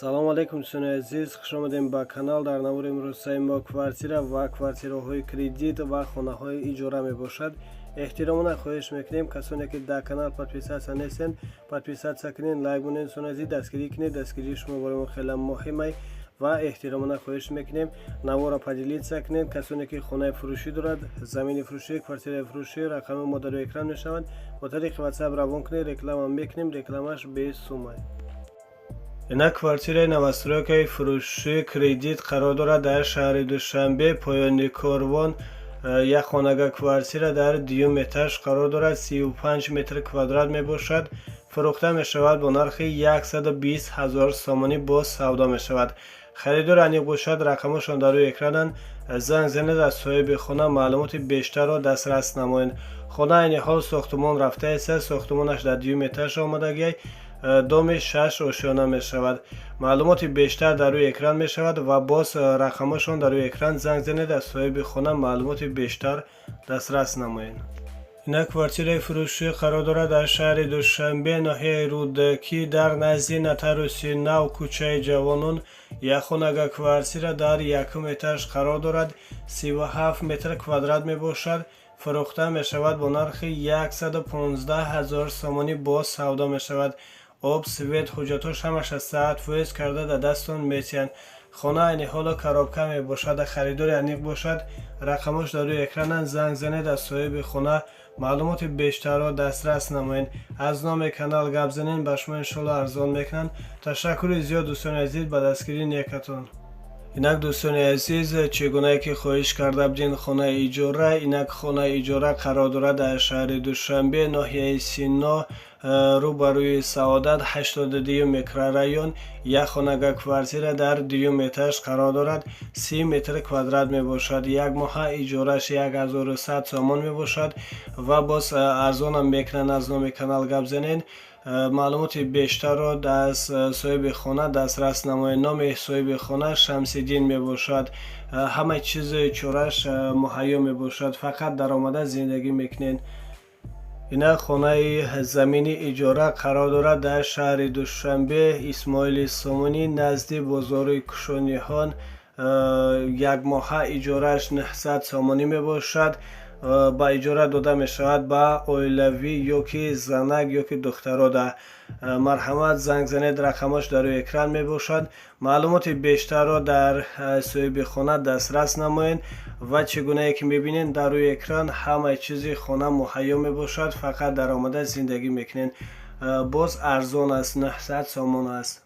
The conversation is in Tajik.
Салому алейкум, дӯстони азиз, хушомадем ба канал. Дар навори имрӯзаи мо квартира ва квартираҳои кредит ва хонаҳои иҷора мебошад. Эҳтиромона хоҳиш мекунем, касоне ки дар канал подписаться нестен, подписаться кунед, лайк монед. Дӯстони азиз, дастгирӣ кунед, дастгирии шумо барои мо хеле муҳимай. Ва эҳтиромона хоҳиш мекунем, навора поделиться кунед. Касоне ки хонаи фурӯшӣ дорад, замини фурӯшӣ, квартираи фурӯшӣ, рақами мо дар рӯи экран мешаванд, бо тариқи WhatsApp равон кунед, реклама мекунем, рекламаш бесумай. Инак, квартираи новостройкаи фурӯшӣ кредит қарор дорад дар шаҳри Душанбе, Поёни Корвон. Як хонага квартира дар дуюм этаж қарор дорад, 35 метр квадрат мебошад. Фурӯхта мешавад бо нархи 120 ҳазор сомонӣ, боз савдо мешавад. Харидор аниқ бошад, рақамошон дар рӯи экрананд, занг занед, аз соҳиби хона маълумоти бештарро дастрас намоед. Хона айни ҳол сохтумон рафтааст, сохтумонаш дар дуюм этаж омадагиай, доми шаш ошёна мешавад. Маълумоти бештар дар рӯи экран мешавад ва боз рақамошон дар рӯи экран, занг занед, аз соҳиби хона маълумоти бештар дастрас намоед. Инак, квартираи фурӯшӣ қарор дорад дар шаҳри Душанбе, ноҳияи Рӯдакӣ, дар назди нотариуси нав, кӯчаи Ҷавонон. Як хонага квартира дар якум этаж қарор дорад, 37 метр квадрат мебошад. Фурӯхта мешавад бо нархи 115 ҳазор сомонӣ, боз савдо мешавад. Об, свет, ҳуҷҷатҳош ҳамаша 100% карда дар дастон метиҳанд. Хона айни ҳоло коробка мебошад. Харидори аниқ бошад, рақамош дар рӯи экрананд, занг занед, аз соҳиби хона маълумоти бештарро дастрас намоед. Аз номи канал гап занед, ба шумо иншоалло арзон мекунанд. Ташаккури зиёд, дӯстони азиз, ба дастгирии некатон. Инак, дӯстони азиз, чӣ гунае ки хоҳиш карда будин хонаи иҷора, инак хонаи иҷора қарор дорад дар шаҳри Душанбе, ноҳияи Сино, рӯбарӯи Саодат, 82 микрорайон. Як хонага квартира дар дуюм этаж қарор дорад, 30 метр квадрат мебошад. Як моҳа иҷораш 1100 сомон мебошад ва боз арзонам мекунанд. Аз номи канал гап занед, маълумоти бештарро аз соҳиби хона дастрас намоед. Номи соҳиби хона Шамсиддин мебошад. Ҳама чизи чораш муҳайё мебошад, фақат даромада зиндагӣ мекунед. Инак, хонаи замини иҷора қарор дорад дар шаҳри Душанбе, Исмоили Сомонӣ, назди бозори Кушониҳон. Якмоҳа иҷорааш 900 сомонӣ мебошад. Ба иҷора дода мешавад ба оилавӣ ё ки занак ё ки духтарода. Марҳамат, занг занед, рақамош дар рӯи экран мебошад. Маълумоти бештарро дар соҳиби хона дастрас намоед. Ва чӣ гунае ки мебинед, дар рӯи экран ҳамаи чизи хона муҳайё мебошад, фақат даромада зиндагӣ мекунед. Боз арзон аст, 900 сомон аст.